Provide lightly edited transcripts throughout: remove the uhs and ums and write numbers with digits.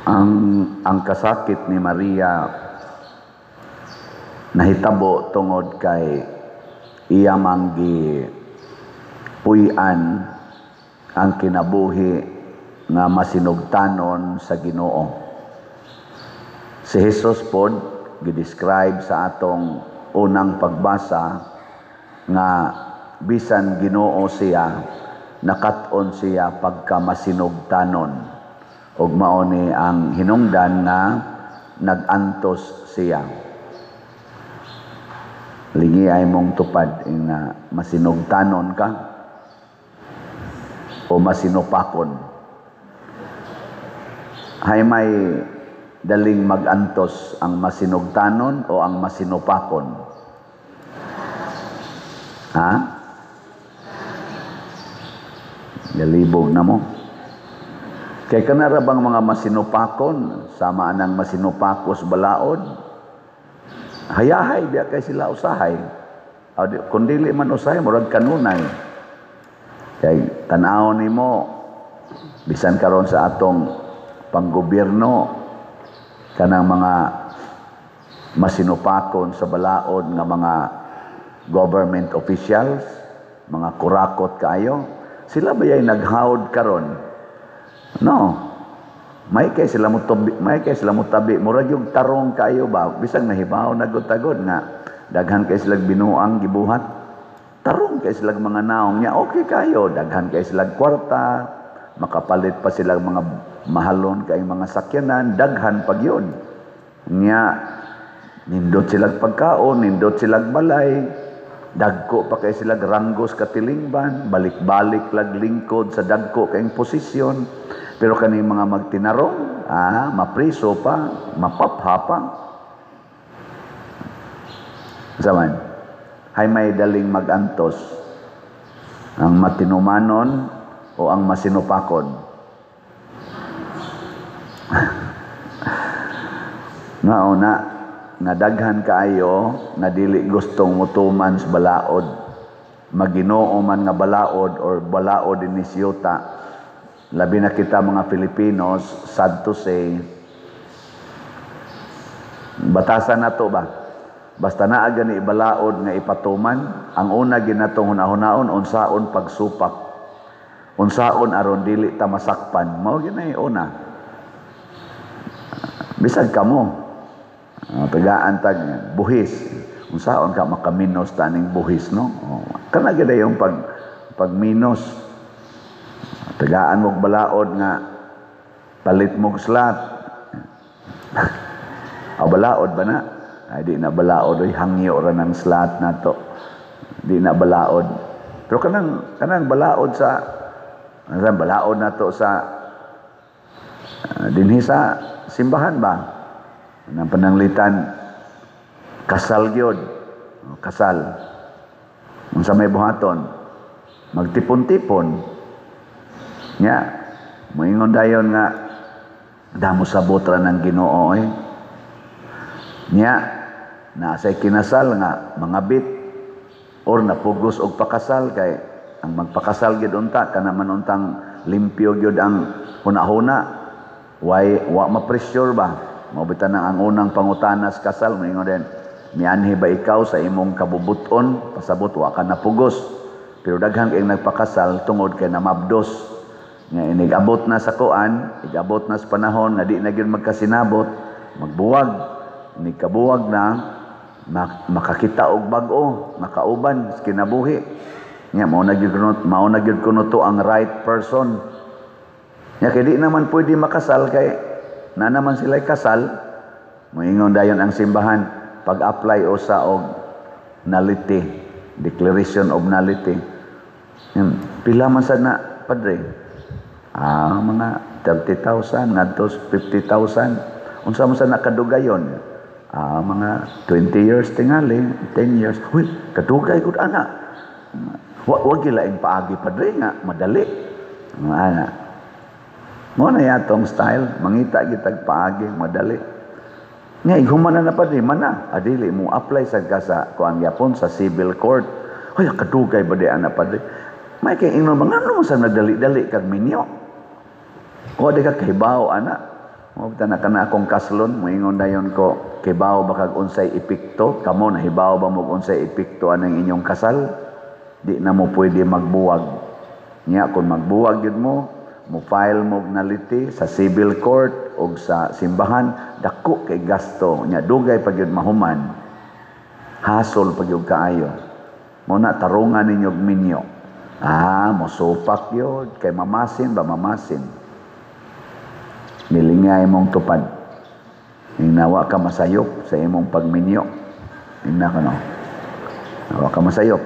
Ang kasakit ni Maria nahitabo tungod kay iya mang gipuy-an ang kinabuhi nga masinugtanon sa Ginoo. Si Jesus pod gi-describe sa atong unang pagbasa nga bisan Ginoo siya, nakat-on siya pagka masinugtanon, ug mao ni ang hinungdan nga nag-antos siya. Lingi ay mong tupad nga masinugtanon ka o masinupakon. Hay may daling mag-antos, ang masinugtanon o ang masinupakon? Ha? Galibog na mo. Kay kanara bang mga masinupakon, sama anang masinupakos balaod, hayahay biya kay sila usahay. Kung dili man usahay, murag kanunay. Kay tan-awon nimo, bisan karon sa atong panggobyerno, kanang mga masinupakon sa balaod nga mga government officials, mga kurakot kaayo, sila ba yay naghawd karon? No. May kay sila motabi, may kay sila motabi, murag yung tarong kaayo ba, bisag nahibaw nagutagod nga daghan kay sila binuang gibuhat. Tarong kay sila mga naong nya, okay kayo, daghan kay sila kwarta, makapalit pa sila mga mahalon kay mga sakyanan, daghan pag yun. Nya nindot sila pagkaon, nindot sila balay, dagko pa kay sila ranggos katilingban, balik-balik lag lingkod sa dagko kayong posisyon. Pero kani mga magtinarong, mapriso pa, mapapha pa. Zaman, hay may daling magantos ang matinumanon o ang masinupakon? Ngauna, nga daghan kaayo nga dili gustong mutuman sa balaod, maginoo man nga balaod or balaod ini siyuta. Labi na kita mga Filipinos, sad to say, batasan na to ba? Basta naa gani balaod nga ipatuman, ang una ginatong hunahunahon, unsaon pagsupak, unsaon aron dili ta masakpan, mao ginay una. Bisag kamo, tagaan tag buhis, unsaon ka makaminos taning buhis, no? Kana gyud yung pagminos. Tagaan mog balaod nga palit mog slot. O balaod ba na? Ay, di na balaod, oy, hangyo ra ng slot nato. Di na balaod. Pero kanang balaod sa kanang balaod nato sa dinhi sa simbahan ba? Nang pananglitan kasal gyud, kasal. Unsa may buhaton? Magtipon-tipon. Nya, moingon dayon nga damo sabot ra ng Ginoo eh. Nya, naasay kinasal nga mga bit or napugos og pakasal kay ang magpakasal gyud unta kana man untang limpyo gyud ang hunahuna, way wa ma-pressure ba? Mao bitan ang unang pangutana sa kasal, moingon din, mianhi ba ikaw sa imong kabubuton? Pasabot wa ka napugos. Pero daghan kay nagpakasal tungod kay namabdos. Nga inigabot na sa kuan, igabot na sa panahon nga di na gyud magkasinabot, magbuwag, nigkabuwag na makakita og bag-o, makauban sa kinabuhi. Nya mao na gyud kuno to ang right person. Nya kay di naman pwede makasal kay na naman sila kasal, moingon dayon ang simbahan pag-apply usa og nullity, declaration of nullity. Yan, pila man sad na, padre? Mga 30,000 ngadto 50,000. Unsa man sad nakadugayon? Mga 20 years tingali, 10 years. Uy, kadugay gud ana. Wa gilaing paagi, padre, nga madali. Ana. Mo na yatong style, mangita gitag paagi madali. Nga ighuman na na, padre, mana adili mo apply sa ka sa kuan gyapon sa civil court. Hoy, kadugay ba di ana, padre? May kay ingnon ba ngano man sa nagdali-dali kag minyo? O di ka kahibaw ana. Mo na kana akong kaslon, moingon dayon ko, kibaw ba kag unsay epekto? Kamo nahibaw ba mo unsay epekto anang inyong kasal? Di na mo pwede magbuwag. Nya kung magbuwag gyud mo, mo file mo nullity sa civil court o sa simbahan, dako kay gasto. Nya dugay pa gyud mahuman. Hasol pa gyud kaayo. Mo na tarungan ninyo minyo. Ah, mo supak yun. Kay mamasin ba mamasin. Nilingay imong tupad. Ingnawa ka masayop sa imong pagminyo. Ingna ka no. Nawa ka masayop.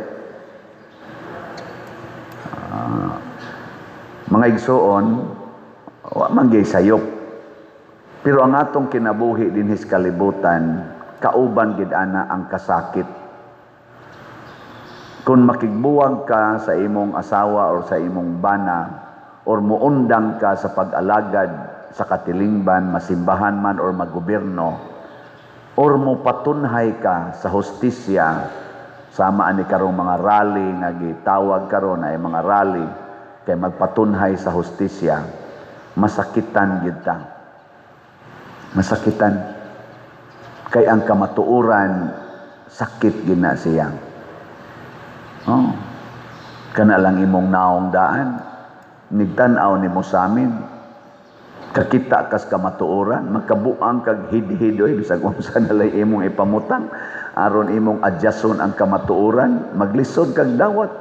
Mga igsuon, wa man gyud sayop. Pero ang atong kinabuhi dinhi sa kalibutan, kauban gid ana ang kasakit. Kung makigbuwag ka sa imong asawa or sa imong bana or muundang ka sa pag-alagad sa katilingban, masimbahan man or maggobyerno, or mo patunhay ka sa hustisya, sama ani karong mga rally nga gitawag karon ay mga rally kay magpatunhay sa hustisya, masakitan gyud ta. Masakitan. Kay ang kamatuoran sakit gid na siya. Oh. Kana lang imong naong daan, nigtan-aw nimo sa amin. Kakita kas kamatuoran, magkabuang kag hidhid oy, bisag unsa na lay imong ipamutang aron imong adjuston ang kamatuoran, maglisod kag dawat.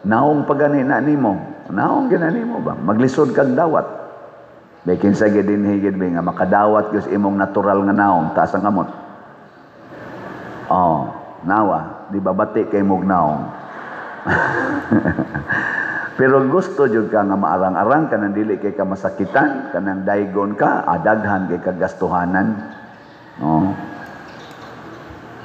Naong pagani na nimo, naong gina nimo ba? Maglisod kag dawat. Bay kinsa gid dinhi gid nga makadawat gyud imong natural nga naong, taas ang kamot. Oh, nawa, di ba bati kay mog naong? Pero gusto jud ka nga maarang-arang kanang dili kay ka masakitan, kanang daygon ka, adaghan kay kagastuhanan. Oh.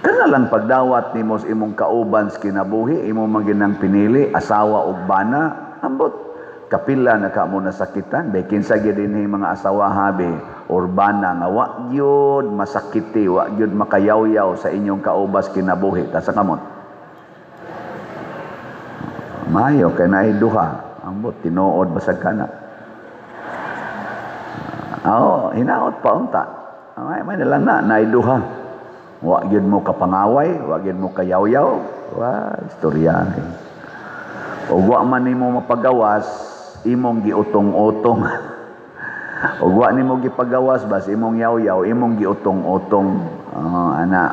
Kana lang pagdawat nimo sa imong kauban sa kinabuhi, imo man ginang pinili, asawa ug bana, ambot kapila na ka mo nasakitan, bay kinsa gyud dinhi mga asawa habi or bana nga wa gyud masakiti, wa gyud makayawyaw sa inyong kaubas kinabuhi, ta sa kamot. Mayo kay naay duha, ambot tinuod basag kana. Oh, hinaot pa unta. May may lang na naay duha. Wa gyud mo kapangaway, wa gyud mo kayawyaw, wa istorya. Og wa man nimo mapagawas, imong giutong-utong. Og wa nimo gipagawas bas imong yawyaw, imong giutong-utong. Oh, ana.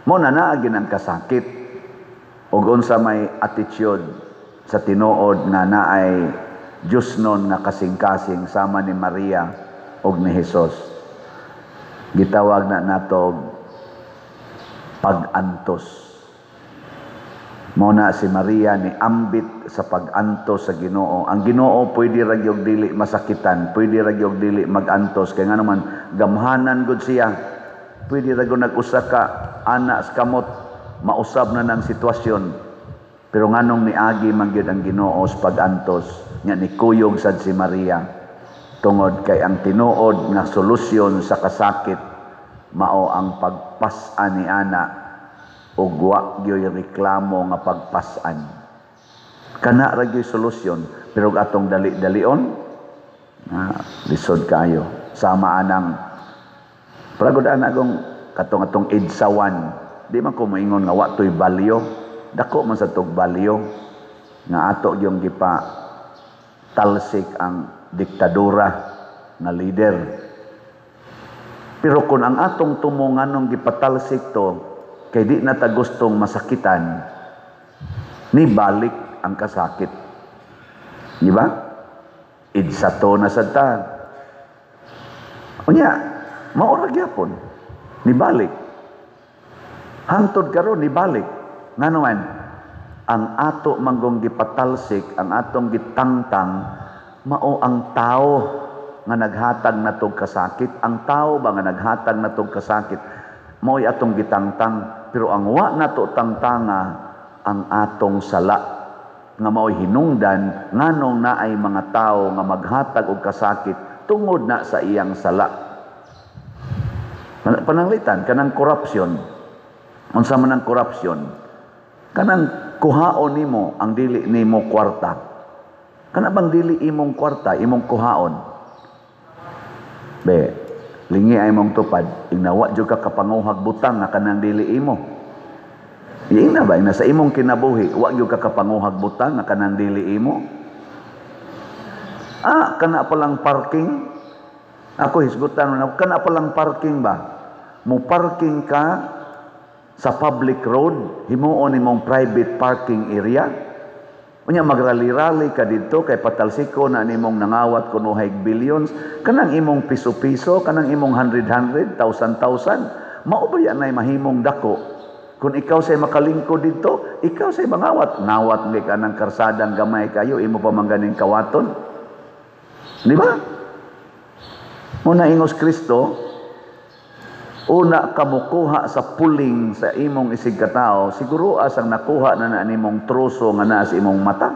Mo na naa gyud ang kasakit. Og unsa may attitude sa tinuod nga naay Diyos nun nga kasing-kasing sama ni Maria og ni Jesus. Gitawag na nato pag-antos. Mo na si Maria ni ambit sa pag-antos sa Ginoo. Ang Ginoo pwede ra gyud dili masakitan, pwede ra gyud dili mag-antos kay ngano man gamhanan gud siya. Pwede ra gyud nag-usa ka ana sa kamot, mausab na ng sitwasyon. Pero nganong niagi man gyud ang Ginoo sa pag-antos nya nikuyog sad si Maria tungod kay ang tinuod nga solusyon sa kasakit mao ang pagpas-an ni ana ug wa gyoy reklamo nga pagpas-an. Kana ra gyoy solusyon, pero atong dali-dalion lisod kaayo. Sama anang pragod ana gong katong atong EDSA 1, di man ko moingon nga wa toy balyo, dako man sa tog balyo nga ato yung gipa talsik ang diktadura nga leader. Pero kung ang atong tumongan ng gipatalsik to kay di na ta gustong masakitan, ni balik ang kasakit. Di ba? EDSA to na sad ta. Unya, mao ra gyapon. Ni balik. Hangtod karon ni balik. Ngano man, ang ato manggong gipatalsik, ang atong gitangtang, mao ang tao nga naghatag natog kasakit. Ang tao ba nga naghatag natog kasakit, mao'y atong gitangtang. Pero ang wa nato tangtanga ang atong sala nga mao'y hinungdan nganong naay mga tao nga maghatag og kasakit tungod na sa iyang sala. Pananglitan kanang corruption. Unsa man ang corruption? Kanang kuhaon nimo ang dili nimo kwarta. Kana bang dili imong kwarta, imong kuhaon? Be, Lingi ay mong tupad, ingna wa jud ka kapanguhag butang nga kanang dili imo. Ingna ba, ingna sa imong kinabuhi, wa jud ka kapanguhag butang nga kanang dili imo? Ah, kana palang parking? Ako hisgutan mo, kana palang parking ba? Mo parking ka sa public road, himuon nimong private parking area. Unya magrali-rally ka didto kay patalsiko na nimong nangawat kunuhay billions, kanang imong piso-piso, kanang imong hundred-hundred, thousand-thousand, mao ba yan ay mahimong dako? Kung ikaw say makalingkod didto, ikaw say mangawat. Ngawat ngay ka ng karsadang gamay kayo, imo pa man ganing kawaton. Di ba? Muna ingos Kristo, una ka mukuha sa puling sa imong isig katao, siguro asang nakuha na na nimong troso nga naa sa imong mata.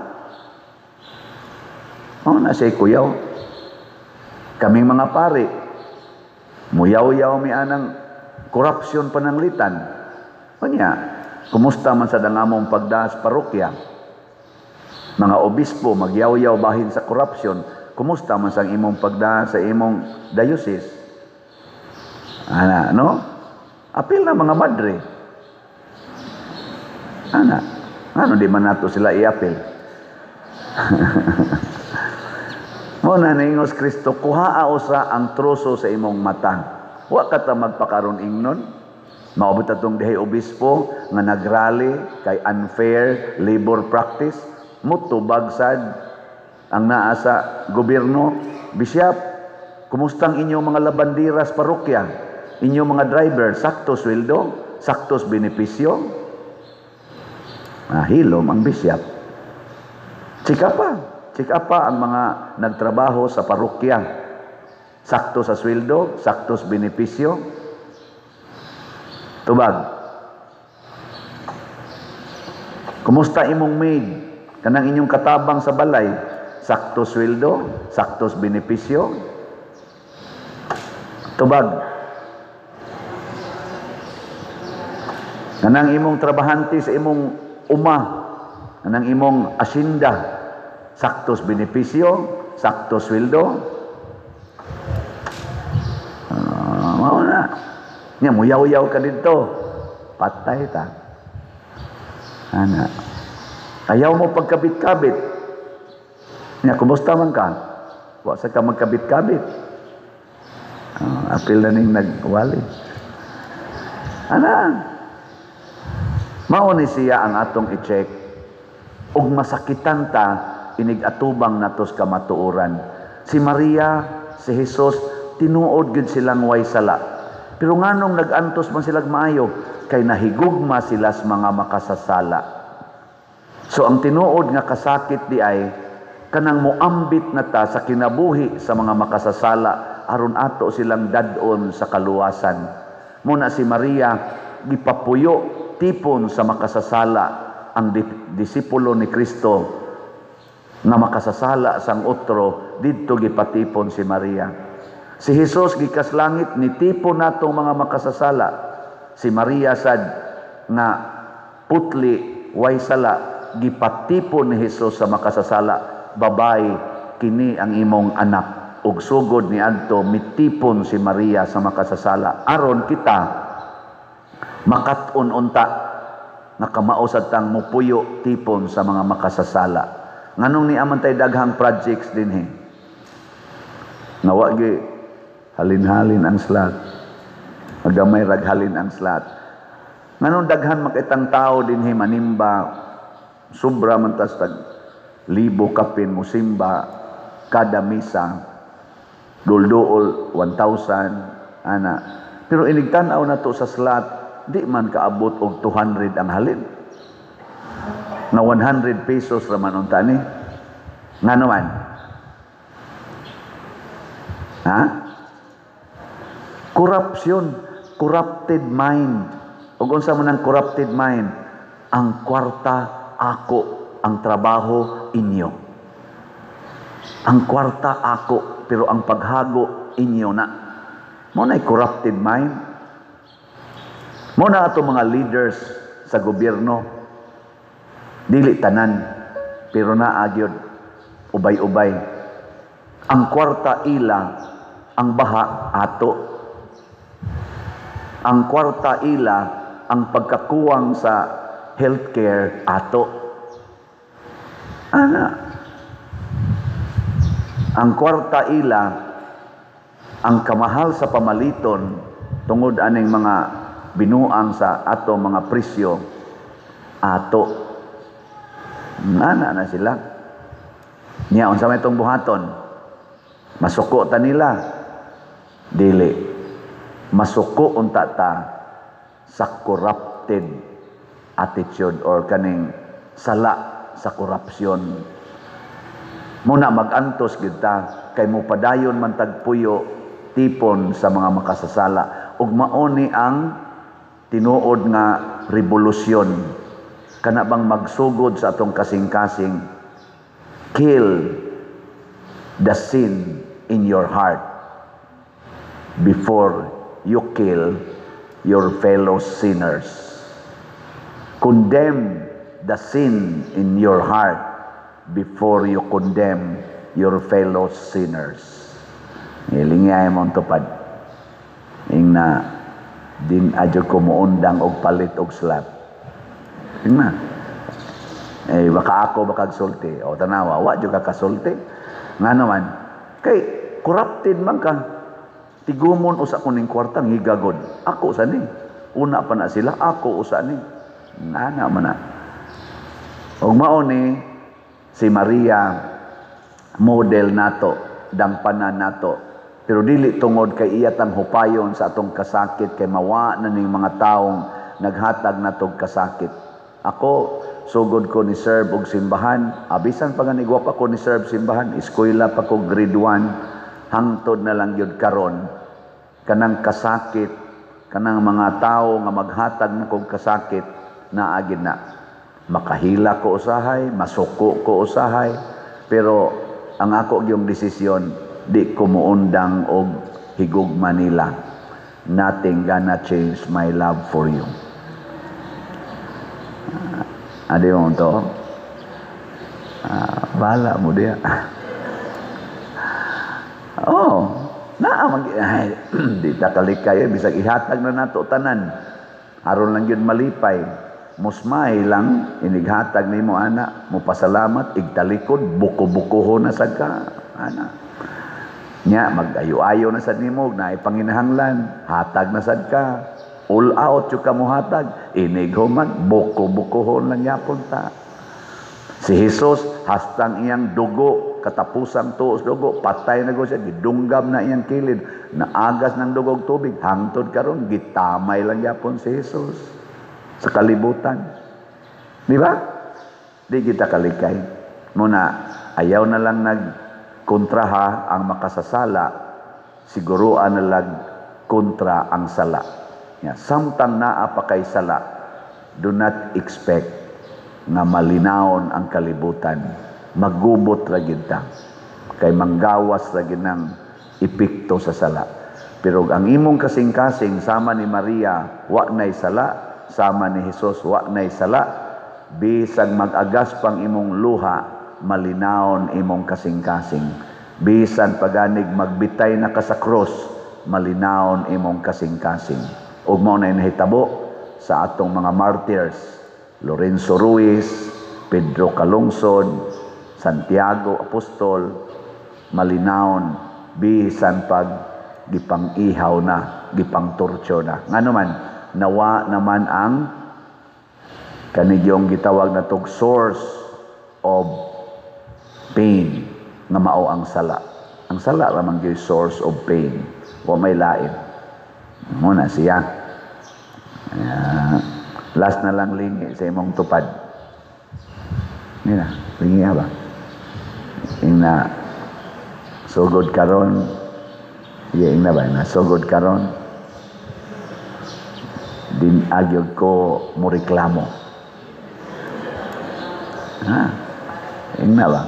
Oh, na siya kuyaw. Kaming mga pari, muyaw-yaw mi anang korupsyon pananglitan. Unya, kumusta man sa dangamong pagdaas parokya? Mga obispo, magyaw-yaw bahin sa korupsyon, kumusta man sa imong pagdaas sa imong diocese? Ana, no? Apil na mga madre. Ana, ano di man nato sila iapil? Mo na niingos Kristo, kuhaa usa ang troso sa imong mata. Wa ka ta magpakaron ingnon. Maabot atong dihay obispo nga nagrally kay unfair labor practice, mutubag sad ang naa sa gobyerno. Bishop, kumusta ang inyong mga labandiras parokya? Inyong mga driver, sakto sweldo, saktos benepisyo? Ah, hilom ang bishop. Chika pa. Chika pa ang mga nagtrabaho sa parokya. Sakto sa sweldo, sakto sa benepisyo. Tubag. Kumusta imong maid? Kanang inyong katabang sa balay, sakto sweldo, sakto sa benepisyo. Tubag. Kanang imong trabahante sa imong uma, kanang imong asyenda, saktos benepisyo, sakto sweldo. Mao na. Nya muyaw-yaw ka didto, patay ta. Ana. Ayaw mo pagkabit-kabit. Nya kumusta man ka? Wa sa ka magkabit-kabit. Apil na ning nagwali. Ana. Mao ni siya ang atong i-check ug masakitan ta inig-atubang natos kamatuoran. Si Maria, si Jesus, tinuod gyud silang way sala. Pero nganong nag-antos man silag maayo? Kay nahigugma sila sa mga makasasala. So ang tinuod nga kasakit di ay kanang moambit na ta sa kinabuhi sa mga makasasala aron ato silang dad-on sa kaluwasan. Muna si Maria gipapuyo tipon sa makasasala ang disipulo ni Kristo nga makasasala sang otro, didto gipatipon si Maria. Si Jesus gikas langit ni tipon natong mga makasasala. Si Maria sad nga putli way sala gipatipon ni Jesus sa makasasala. Babay, kini ang imong anak. Ug sugod ni adto mitipon si Maria sa makasasala aron kita makat-on unta nga kamao sad tang mupuyo tipon sa mga makasasala. Nganong ni aman tay daghang projects dinhi? Nga wa gi halin-halin ang slot. Magamay rag halin ang slot. Nganong daghan makitang tao dinhi manimba, sobra man tas tag libo kapin musimba kada misa, dulduol 1,000 ana. Pero inigtan-aw na to sa slot, di man kaabot og 200 ang halin. Nga 100 pesos raman unta ni. Ngano man? Ha? Corruption, corrupted mind. Ug unsa man ang corrupted mind? Ang kwarta ako, ang trabaho inyo. Ang kwarta ako, pero ang paghago inyo na. Mao na corrupted mind. Mao na ato mga leaders sa gobyerno, dili tanan, pero naa gyud ubay-ubay. Ang kwarta ila, ang baha ato. Ang kwarta ila, ang pagkakuwang sa healthcare ato. Ana. Ang kwarta ila, ang kamahal sa pamaliton tungod aning mga binuang sa ato mga presyo ato. Ana na sila. Nya unsa may itong buhaton? Masuko ta nila? Dili. Masuko unta ta sa corrupted attitude or kaning sala sa korupsyon. Muna magantos gyud ta kay mopadayon man tagpuyo tipon sa mga makasasala ug mao ni ang tinuod nga revolusyon, kana bang magsugod sa atong kasing-kasing. Kill the sin in your heart before you kill your fellow sinners. Condemn the sin in your heart before you condemn your fellow sinners. Hilingay mo tupad. Ing na din adyo ko muundang og palit og slap. Ing na. Eh, baka ako baka sulti. O tanawa, wa jud ka kasulti. Nga naman, kay corrupted man ka. Tigumon usa ko ning kwarta ngigagod. Ako sa ni. Una pa na sila, ako usa ni. Ngana man na. Ug mao ni si Maria, model nato, dangpanan nato. Pero dili tungod kay iya tang hupayon sa atong kasakit, kay mawa na ning mga taong naghatag natog kasakit. Ako, sugod ko ni serve og simbahan, abisan pa nga nigwa pa ko ni serve simbahan, eskwela pa ko grade 1, hangtod na lang gyud karon, kanang kasakit, kanang mga tao nga maghatag na kog kasakit, naagid na. Makahila ko usahay, masuko ko usahay, pero ang ako gyung desisyon, di ko muundang og higugma nila. Nothing gonna change my love for you. Adi mo to? Bahala mo diya. Oh, naa mag ay, di ta kalikay, bisag ihatag na nato tanan. Aron lang gyud malipay. Musmay lang inighatag nimo ana, mopasalamat igtalikod, buko-bukoho na sad ka ana. Nya mag-ayo-ayo na sad nimo, naay panginahanglan, hatag na sad ka. All out jud ka mohatag, inig human buko-bukohon lang yapon ta. Si Jesus hastang iyang dugo, katapusang tuos dugo, patay na go siya, gidunggam na iyang kilid, naagas ng dugog tubig, hangtod karon gitamay lang yapon si Jesus sa kalibutan. Di ba? Di kita kalikay. Muna, ayaw na lang nagkontraha ang makasasala, siguruan na lang kontra ang sala. Ya, samtang naa pa kay sala, do not expect nga malinawon ang kalibutan. Magubot ra gyud ta. Kay manggawas ra gyud ng epekto sa sala. Pero ang imong kasing-kasing sama ni Maria, wa nay sala, sama ni Jesus, wa nay sala, bisag mag-agas pang imong luha, malinawon imong kasing-kasing. Bisan paganig magbitay na ka sa cross, malinawon imong kasing-kasing. Ug mao na nahitabo sa atong mga martyrs, Lorenzo Ruiz, Pedro Calungsod, Santiago Apostol, malinawon bisan pag gipang-ihaw na, gipang-torture na. Ngano man, nawa naman ang kanigyong gitawag na tog source of pain nga mao ang sala. Ang sala ra man gyud source of pain. Wa may lain. Muna siya. Last na lang lingi sa imong tupad. Nina, lingi ba? Ing na sugod karon. Iya, ing na ba? Na sugod karon. Din agyog ko mo reklamo. Ha? Ing na ba?